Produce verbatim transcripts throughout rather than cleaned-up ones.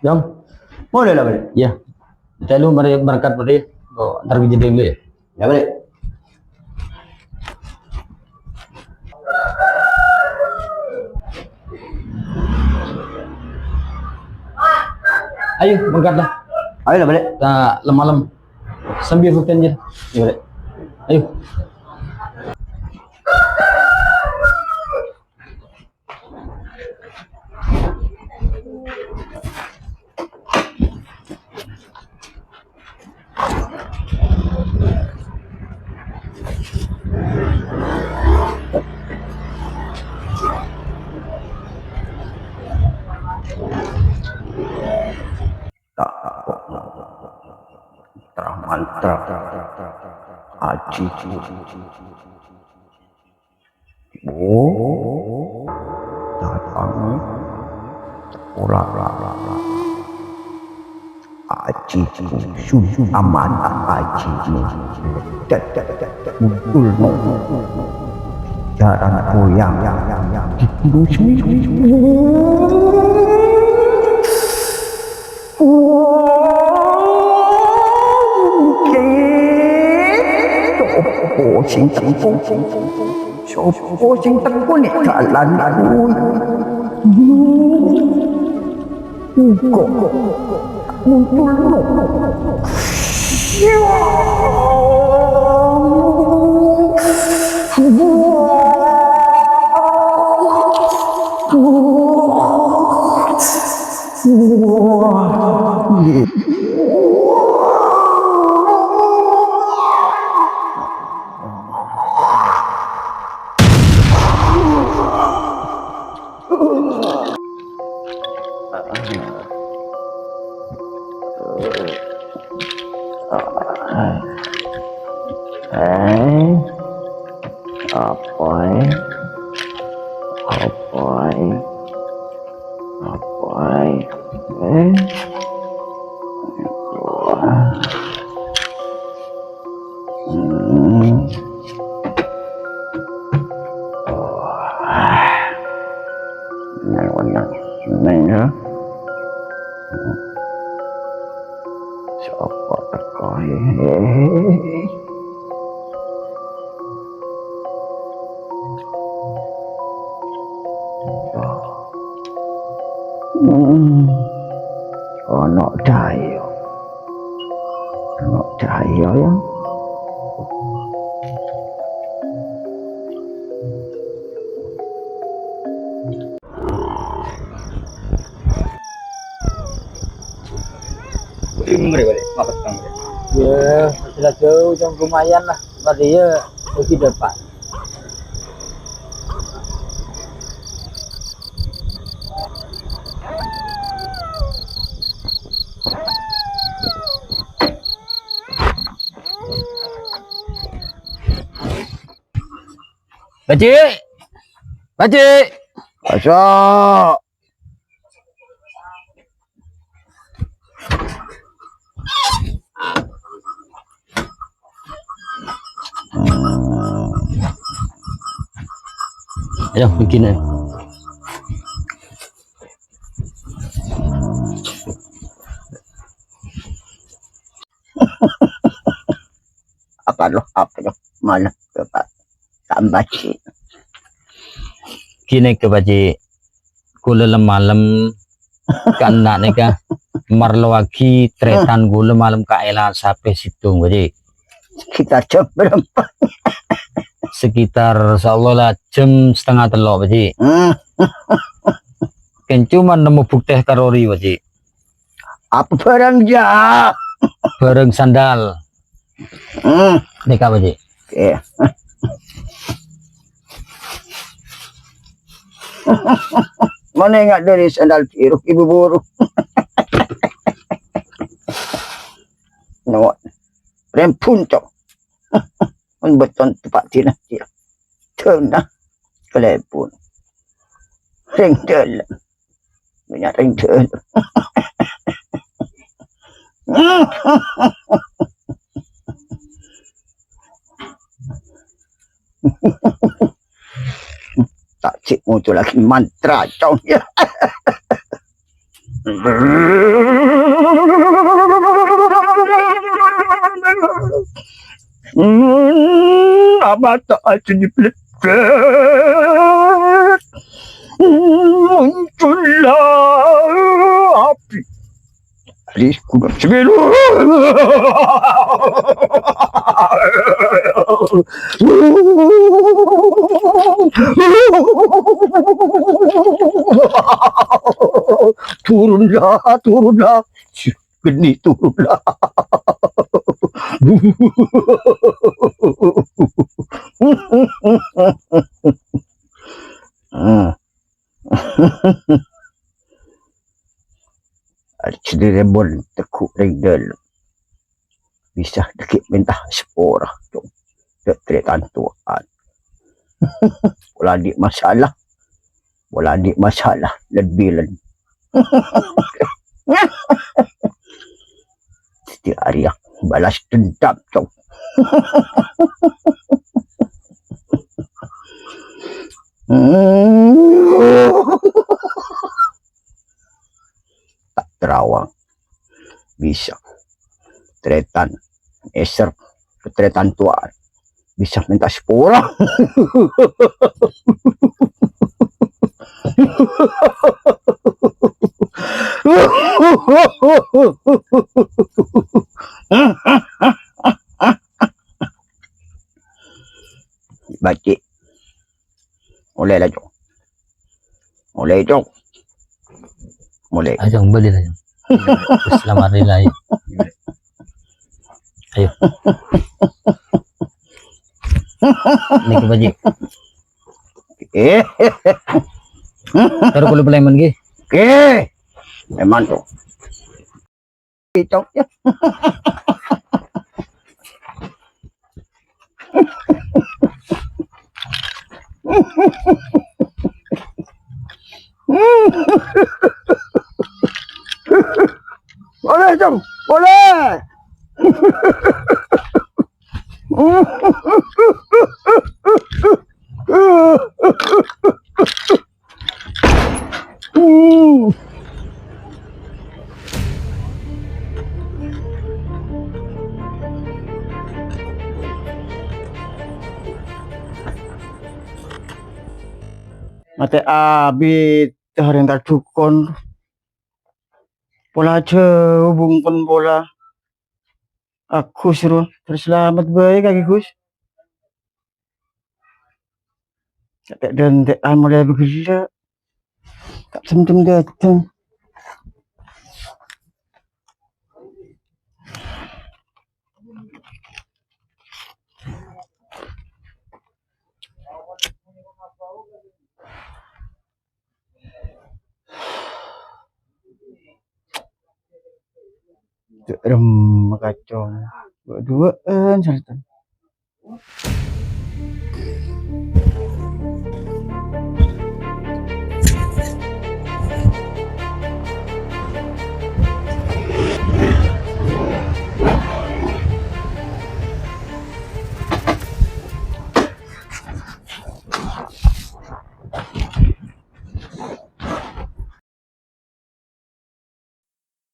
Jang. Molè la, Bâlè? Iyâ. Tèlo marè berangkat bâdhi. Kok entar ka Jeding dulu, yâ? Yâ, Bâlè. Ayo, berangkat lah. Ayo lah, Bâlè. Nah, lem-malem. Sambil rutin aja. Yâ, Bâlè. Ayo. Terah mantra aji. Oh, datang. Ora, ora, ora, ora. Aji, susu aman, aji. Muncul, no. Jarang goyang. Di gunung sini. Oke. Sopo sing teko? Sopo sing teko nek dalan kuwi? Engko' muncul, no. Eh, apa, eh? Apa, eh? Apa, eh? Eh? Wah. Hmm. Wah. Neng, neng, neng, ya. Sapa teko, he? Hmm. Ana cahaya. Ana cahaya, ya. Mrè bâli, mapèt, Bang. Ya, sudah jauh, jauh lumayan lah. Berarti ya, lagi depan. Pak Ji. Pak Ji. Masuk. Ayo, bikin, ayo. Apa lo, apa lo? Mana, Bapak? Tambah sih. Gini ke, Pak Ji. Kaulâ lem-malem ka enna' nèka marlowaghi tarètan kaulâ malem ka'èlla sapè sèttong, Pak Ji. Sekitar jam berapa? Sekitar, insyaallah lah, jam setengah tello', Pak Ji. Hmm. Kèng coma nemmo buktè ka Rori, Pak Ji. Apa barang, ja? Barang sandal. Hmm. Nèka, Pak Ji. Oke. Mana enggak dari sandal biru, ibu buru. Nawak. Rem puncak. Mon beton tepak dina dia. Dina. Kelebun. Ring dalam. Nyarèng dâ'. Ta' cè' mocolaghi mantra, Cong. Hmm, abata aja dipeledet. Muncullah api. Alis kuda sebelum. Turunlah, turunlah. Geni turunlah. Hmm. Arjudire mon teggu' reng dâlem. Bisa dhâggi' menta sapora, Cong. Dâ' tarètan towan. Pola andi' masalah. Pola andi' masalah, lân-bilân. Dhâddhi arèya balas dendam, Cong. Ta' trawang. Bisa. Tarètan. Èser. Tarètan towan. Bisa menta sapora. Bâji'. Molè la, Cong. Molè, Cong. Molè. Ayo, Cong, bâli la, Cong. Selamat hari raya. Ayo. Nèka, Bâji'. Eh. Terro kaulâ palèman, ghi. Oke. Memang, Cong. Cong. Boleh, Cong. Boleh. Matè abit, orèng ta' dhukon. Pola jhâu bungkon pola. Agus rowa, terros salamet bhâi kakè, Gus. Sampe' dântè'an molaè bâghellâ'. Ta' semdem dâteng. Cè' remma kacong. Duwâ'ân sartan.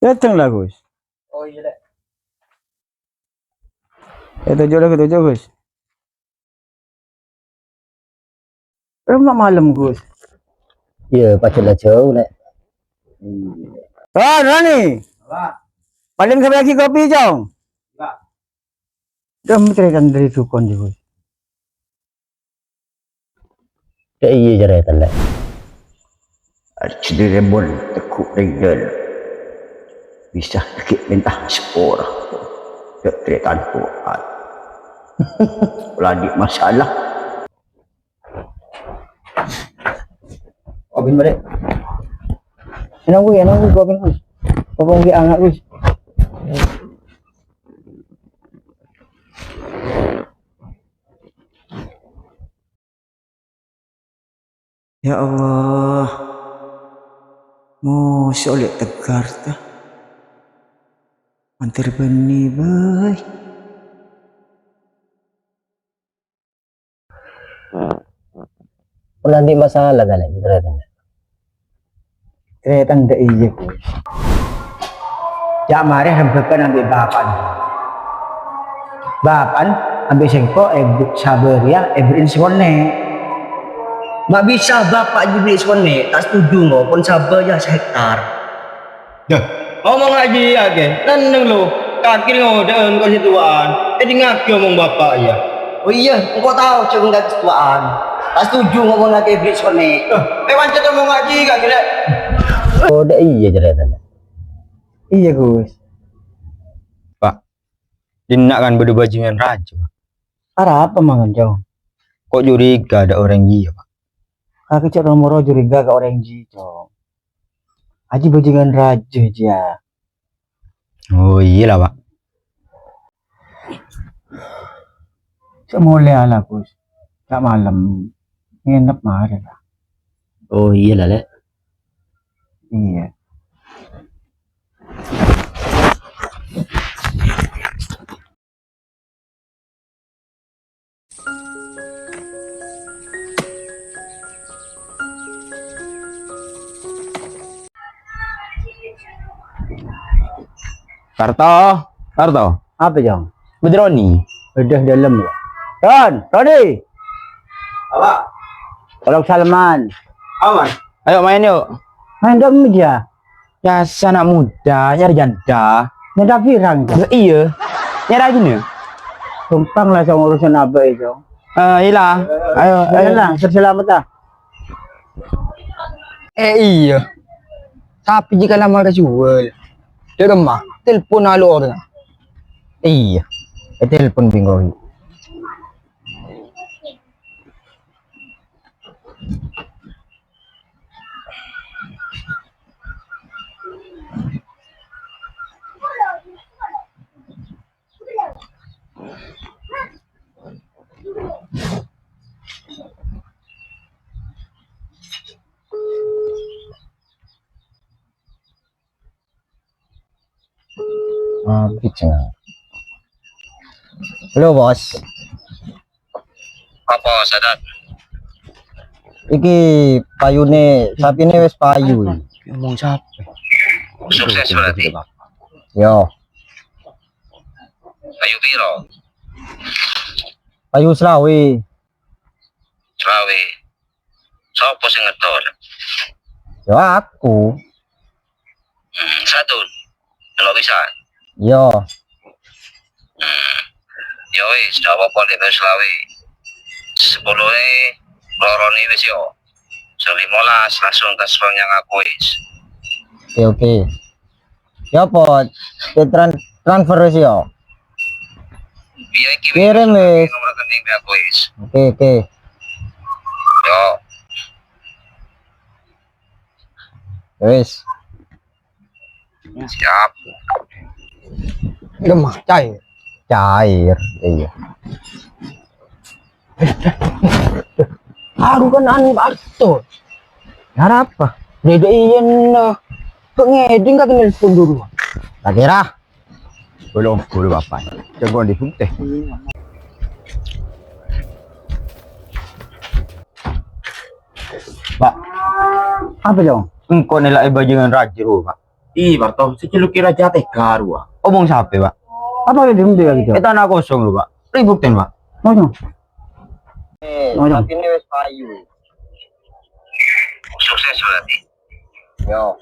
Dâteng la, Gus. Oh, iyâ, Lè'. Eh, toju' la, toju', Gus. Remma malem, Gus. Iyâ, pajhât la jhâu, Lè'. Ah, Rani. Apa? Palèng sampè' aghi kopi, Cong. Enggak. Dâ' mèterè kan dâri dhukon, Gus. Iyâ, jârèya tellè. Arjudire mon teggu' rèng dâlem. Bisa dhâggi' menta sapora. Dâ' tarètan towan. Pola andi' masalah. Kopin balik. Enang, Gus, enang, Gus, kopin, Gus. Kopong ghi' anget, Gus. Ya Allah. Mosok lè' tegghâr, ta? Mandhâr bânnè, bâi. Pernah andi' masalah, ta, Lè', tarètan? Tarètan dâ' iyâ, Gus. Jhâ' marè rembhâghân ambi' bapa'na. Bapa'na ambi' sèngko' èbhu-, sabâ rèya èberri'i sakonè'. Ma' bisa bapa' èberri' sakonè', ta' setuju, ngo, pon sabâ rèya sahektar. Dah, ngomong aja ya, Gen. Nenneng lo. Kakè ngodâ'ân ka sè towa'an. Èdingngaghi omong bapa' ya. Oh iyâ, engko' tao jhâ' ka sè towa'an. Ta' setuju ngomong kakè èberri' sakonè'. Dah, èwanca omong aja kakè, Lè'. Oh, dâ' iyâ carètana. Iyâ, Gus. Pa', dinna' kan bâdâ bhâjingan rajâ, Pa'. Arapa mangan, Cong? Ko' curiga dâ' orèng jiyâ, Pa'. Kakè cè' ro-moro curiga ka orèng jiyâ, Cong. Ajiyâ bhâjingan rajâ, jiyâ. Oh, iyâ la, Pa'. Sè molèya la, Gus. Jhâ' malem. Ngènep marè la. Oh, iyâ la, Lè'. Iyâ. Parto, Parto. Apa, Cong? Bâdâ Roni. Bâdâ dâlem, ya. Ron, Roni. Apa? Tolong salaman. Aman. Ayo main, yuk. Main dong, meja. Biasa anak muda, nyari janda. Janda pirang, Cong? Lah, iyâ. Nyari aja nih. Gampang lah, Cong, urusan apa itu? Eh, iyâ la. Ayo, ayo. Ayo lah, selamat lah. Eh, iyâ. Sapè jiyâ la marè juwâl. Dâ' remma, telpon alu orèng. Iyâ. Eh, telpon bingung. Ah, biceng. Halo, Bos. Apa, Sadat? Iki payune sapine wis payu iki. Ngomong sapa? Sukses berarti. Yo. Payu piro? Payu selawe. Selawe. Sapa sing ngedol? Ya aku. Hmm, satu. Delok pisan. Yo. Hmm. Ya wis, ndak apa-apa, lek wis selawe. Sepuluh e, lorone wis yo. Sing limolas langsung transfer nyang aku wis. Oke, oke. Ya apa? Tran-, transfer wis yo. Iya, iki wis. Kirim wis. Nomor rekening aku wis. Oke, oke. Yo. Wis. Siap. Lemah, cair. Cair, iya. Aku kan anu, Pak Arto. Arapa? Dede iyen, nah. Kok ngeding kagak nelpon dulu? Tak kira. Belum, belum apa. Jagoan di Bung Teh. Pak. Apa, Jong? Engko' nella'e bajingan raja, Pak. Ih, Parto, sè juluki raja tega rowa. Omong sape, Pak? Apa yang diundang gitu? Eh, tanah kosong lho, Pak. Ribukten, Pak. Oh, Jong. Eh, oh, Jong. Tapi ini wis payu. Sukses berarti. Yo.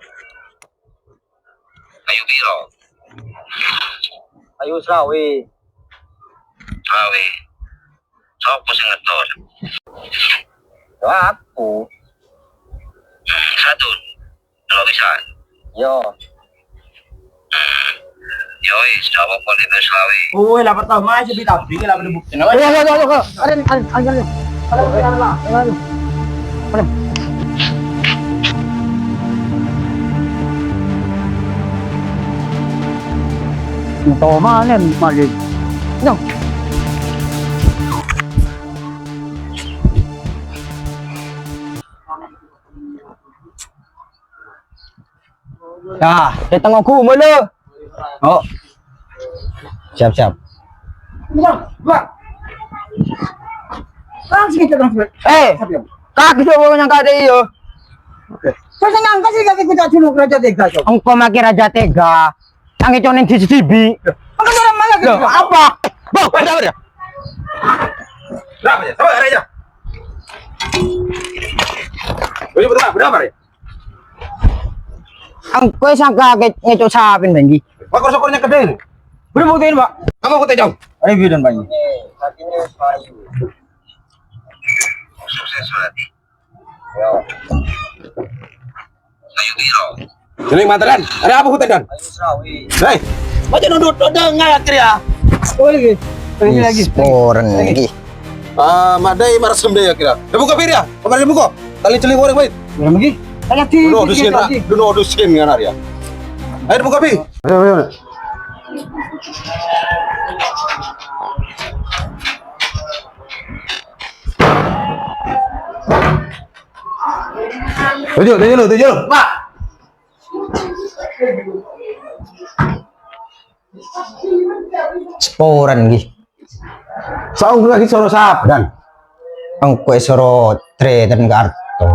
Payu piro? Payu selawe. Selawe. Sopo sing ngetor? Yo, aku. Hmm, satu. Kalau bisa. Yo. Hmm. Yo wis, gak apa-apa, lek wis selawe. Kowe lah pertama aja ditabrak, lah pada bukti. Ayo, ayo, ayo, ayo. Ayo, ayo, ayo, ayo. Ayo, ayo, ayo. Ayo. Ayo. Toma nen malik. No. Yâ, dâteng ongghu molo. Oh. Siap, siap. Bang, Bang. Langsung kita langsung. Eh, Siap, ya. Kakè sè nyangka dâ' iyâ. Oke. Saya nyangka sih kakè kita dulu Raja Tega, Cok. Engko' makè Raja Tega. Tangi conen di sedibi. Maka dalam mana gitu? Loh, apa? Bang, ada apa ya? Berapa ya? Sama ada aja. Ini berapa? Berapa ya? Engko' sangka ke-, ngeco' sapèn, Bang, Ji. Pak, kok sokornya gede ini? Belum buktiin, Pak. Kamu aku tejong. Ayo, bidan, Bang. Sukses, Pak. Jadi, mantaran, ada apa, Hutan, Dan? Hei, baca nundut, nundut, nggak, akhir ya? Oh, ini lagi. Ini lagi. Sporen lagi. Ah, madai marasem deh, akhir ya. Udah buka, Pir, ya? Kemarin buka. Tali celi goreng, baik. Udah lagi. Tadi di Duno, dusin, Pak. Duno, dusin, nggak, ya? Ayo, buka, Pi. Ayo, ayo. Tuju, tuju lu, tuju lu. Pak. Sporen, Ji. Saongghuna Ji soro sapa, Dan? Engko' èsoro Treten Karto.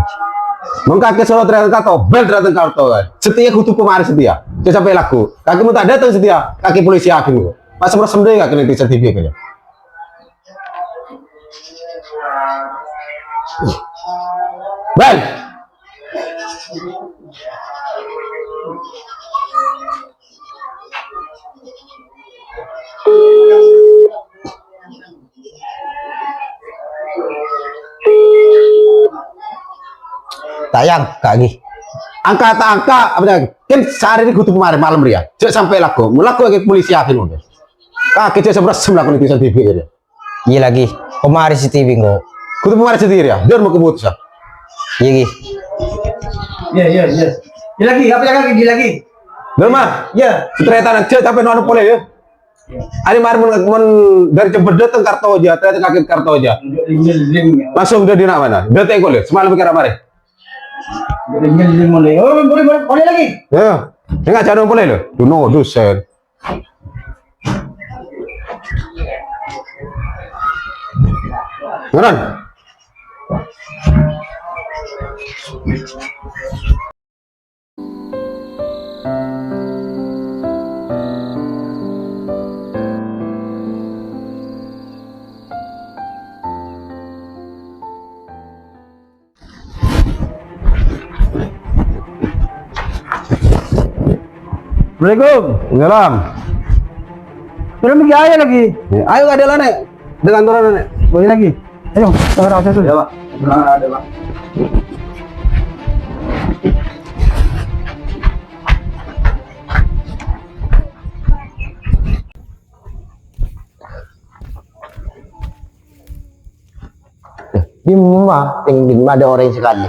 Mengkake soro Treten Karto, bel Treten Karto, kan? Setia kudu pemaris setia. Jhâ' sampè' lagu. Kakè mon ta' dâteng setia, kakè polisi aghung. Pas semprot sendiri kakè nanti sertifikat. Bel! Ta' èangka', Gi. Angka' ta' angka', apa ta'? Kan saarè rè kodhu pamarè malem rèya. Jhâ' sampè' lagghu. Mon lagghu polisi aghung. Kakè jhâ' semprot sem lakon itu sendiri, ya. Iyâ lagi, pemaris C C T V engko'. Kodhu pemaris C C T V rèya, dâr moko putus, ah. Iyâ, Gi. Iyâ, iyâ, iyâ. Iyâ lagi, apa lagi, iyâ lagi? Dâr, Mas. Iyâ. Cerita nanti, sampai nono polè, ya. Ari mar mon, mon dâri Jember dâteng Kartoja, ternyata kaget Kartoja. Langsung dâri nak mana? Dâteng polè, semalam kira mari. Nyeling polè. Oh, polè, polè, polè lagi. Ya. Enggak, jangan polè lo. Duno, dosen. Ngonon. Assalamualaikum. Salam. Belum lagi, ayo lagi. Ya, ayo, ada lah, Nek. Dengan turun, Nek. Boleh lagi. Ayo, kita rasa tuh. Ya, Pak. Nah, ada, Pak. Dimma, dimma ada orang sekali.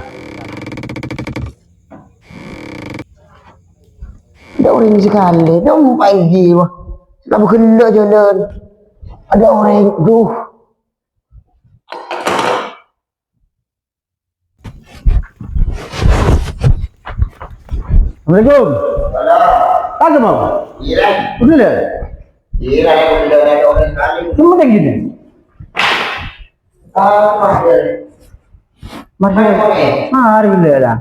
Ada orang sekali, dompa ini, wah. Kenapa gelap jalan? Ada orang, duh. Assalamualaikum. Salam. Apa mau? Iya. Udah deh. Iya, udah ada orang kali. Cuma kayak gini. Ah, Mas. Mas, mari, mari, lah.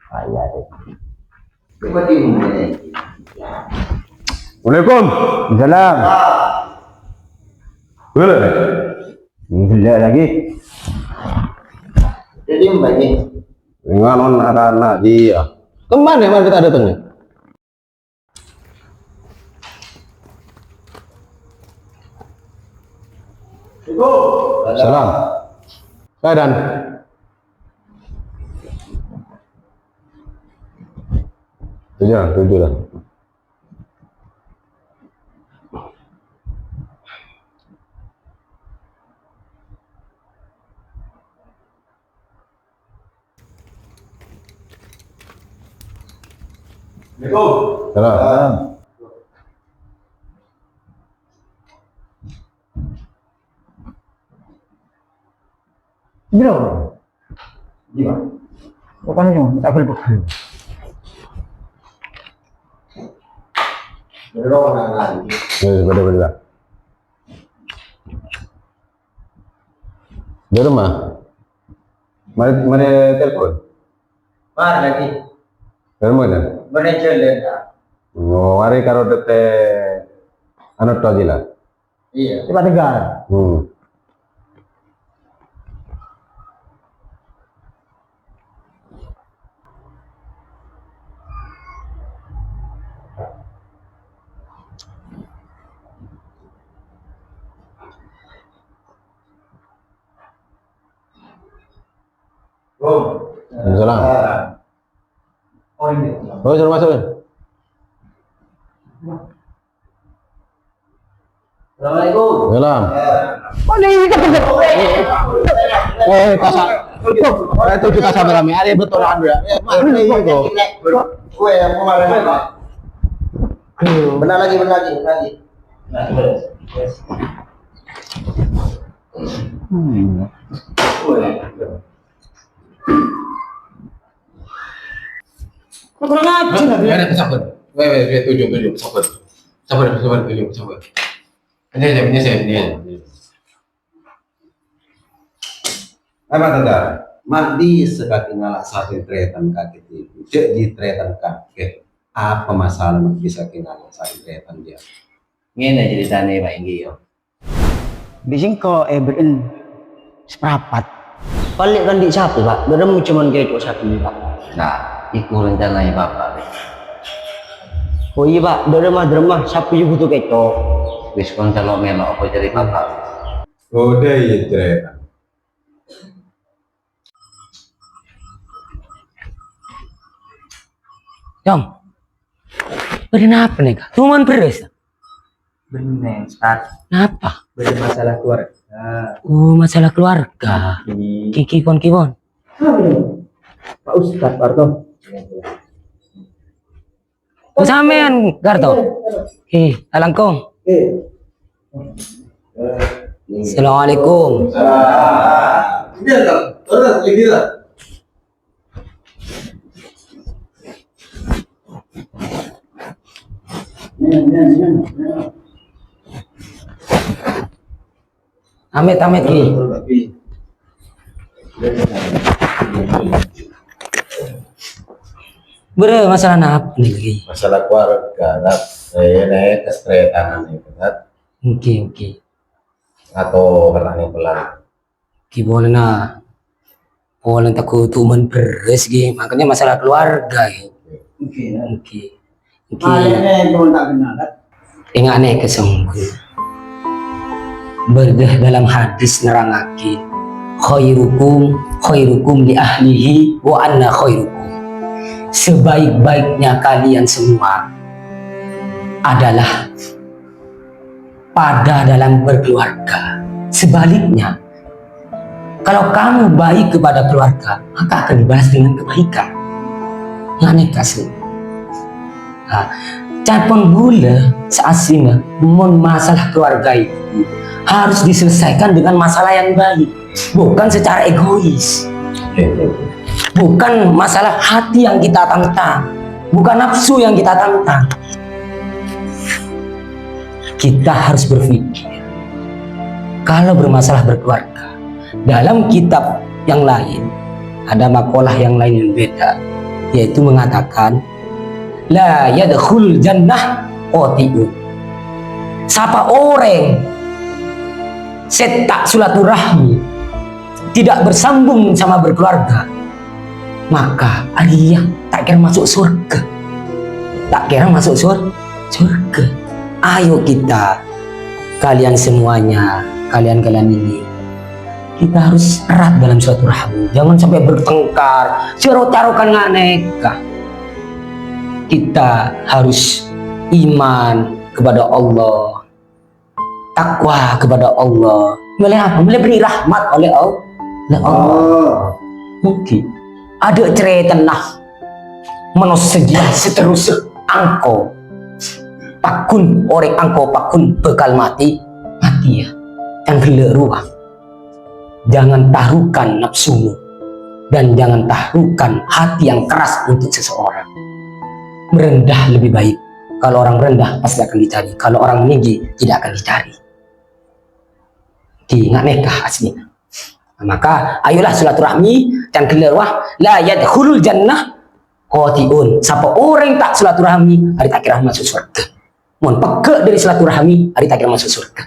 Ayo, deh. Waalaikum. Salam. Boleh. Gila lagi. Jadi, Mbak, ini. Dengan anak-anak dia. Kemana, Mas, kita datang nih? Salam. Saya Dan. Tujuh, tujuh lah. Assalamualaikum. Salam. Bro. Gimana? Pokoknya cuma tak boleh pegel. Wis, padâ, padâ. Di rumah? Marè, marè telepon? Marè lagi. Di rumah kan? Marè jhâlân, Kak. Oh, marè karo dâtè anu to aja lah. Iyâ. Coba tegar. Hmm. Waalaikumsalam. Oh, suruh masuk. Assalamualaikum. Salam. Eh, kasa-, eh, tuju kasa rame. Ada betul anu ya. Eh, mana itu? Kue yang kemarin apa? Benar lagi, benar lagi, benar lagi. Nah, beres. Beres. Hmm. Kue. Kurang ajar. Weh, weh, sabar. Weh, weh, weh, tuju, tuju, sabar. Sabar, sabar, tuju, sabar. Ini, ini, ini, ini. Apa, Tante? Ma'dis sakèng ngala' sarè tarètan kakè. Cè' jiyâ tarètan kakè. Apa masalah ma'dis sakèng ngala' sarè tarètan, yâ? Ngènè caritana, Pak Inggi, yâ. Bi' sèngko' èberri'en saparapat. Palèng kan dhi' sapè, Pak? Bârâmma coma kèco' sabbhi, Pak. Nah, iku rancanana Bapak, Pak. Oh iyâ, Pak, bârâmma, bârâmma, sapè jiyâ bhuto kèco'. Wis, kon calo' mèlo' apa jârèya Bapak. Kodhu iyâ, Jrèt. Yong, bâdâ napa nèka? Toman bherrâs? Bânnè, Ustaz. Napa? Bâdâ masalah keluarga. Oh, masalah keluarga. Iya. Kiki kon, kibon. Pak Ustaz Parto. Oh, sampèyan, Karto. Eh, alangkong. Eh. Assalamualaikum. Salam. Ini, Kak. Terus, ini, Kak. Ini, ini, ini, ini. Amit-amit, Ki. Bârâmma masalah napa nèka, Ki? Masalah keluarga, Tat. Saya naik ke straight tangan itu, Tat. Oke, oke. Atau pernah yang pelan? Ki polana, polana tako' toman bherrâs, Ki. Makanya masalah keluarga, Ki. Oke, ya. Oke. Oke. Ayo, eh, belum tak kenal, kan? Ènga'è ka sèngko'. Bâdâ dalam hadis nerrangaghi, "Khairukum, khairukum li ahlihi wa ana khairukum." Sebaik-baiknya kalian semua adalah pada dalam berkeluarga. Sebaliknya, kalau kamu baik kepada keluarga, maka akan dibalas dengan kebaikan. Ngènè kasih. Nah, ca'èpon ghulâ sè asina, mon masalah keluarga itu harus diselesaikan dengan masalah yang baik, bukan secara egois. Bukan masalah hati yang kita tantang, bukan nafsu yang kita tantang. Kita harus berpikir, kalau bermasalah berkeluarga, dalam kitab yang lain, ada makalah yang lain yang beda, yaitu mengatakan, "La yadkhul jannah qati'un." Sapa orèng sè ta' silaturahmi, tidak bersambung sama berkeluarga, maka arèya ta' kèra maso' sowarghâ. Ta' kèra maso' sor-, sowarghâ. Ayo kita, kalian semuanya, kalian-kalian ini, kita harus erat dalam silaturahmi. Jangan sampai bertengkar, carok-carokan ngènè ka. Kita harus iman kepada Allah, takwa kepada Allah. Mèlè apa? Mèlè beri rahmat oleh Al-, oleh Allah. Oh. Mungkin ada cerita nah, manossa jiyâ seterusnya engko' pagghun, orèng engko' pagghun bakal matè, matè yâ. Yang ghellâ' rowa. Jangan taruhkan nafsumu dan jangan taruhkan hati yang keras untuk seseorang. Merendah lebih baik. Kalau orang rendah pasti akan dicari, kalau orang meninggi tidak akan dicari. Di nggak nikah aslinya. Maka ayolah silaturahmi, can gelar wah, la yadkhulul jannah khati'un. Sapa orèng ta' silaturahmi, arè ta' kèra masuk surga. Mon pegghâ' dâri silaturahmi, arè ta' kèra masuk surga.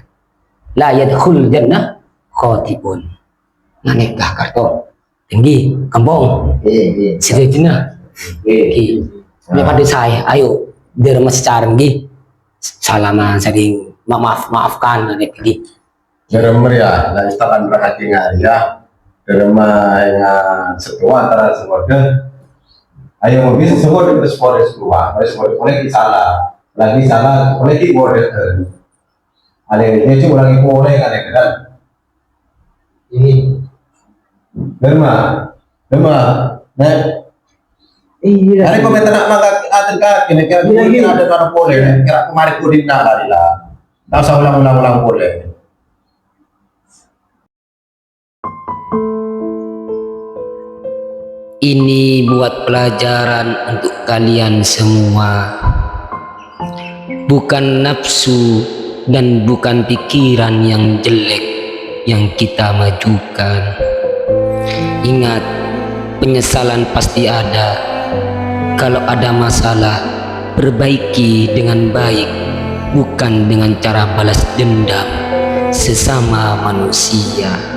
La yadkhulul jannah khati'un. Nggak nikah karto. Èngghi, kampong. Èngghi. Sèdhâjâna. Èngghi. Èngghi. Padâ saè, ayo, dârâmma sacara èngghi. Salaman, saling memaaf, maafkan, èngghi. Dârâmma rèya, la istakan rahati ngariya. Dârâmma enga setua antara sekeluarga. Ayo, bisa sekeluarga terus polè sekeluarga, polè sekeluarga polè salah. Lagi salah, polè di polè. Ada, dia cuma lagi polè kan, ya, kan? Ini. Dârâmma. Dârâmma. Nah. Iya. Hari kau minta nak makan atur kaki, nih, kira Iya, iya. Ada tanah polè, nih. Kira kemarin kau dinna kali lah. Tak usah ulang-ulang-ulang polè. Ini buat pelajaran untuk kalian semua. Bukan nafsu dan bukan pikiran yang jelek yang kita majukan. Ingat, penyesalan pasti ada. Kalau ada masalah, perbaiki dengan baik, bukan dengan cara balas dendam sesama manusia.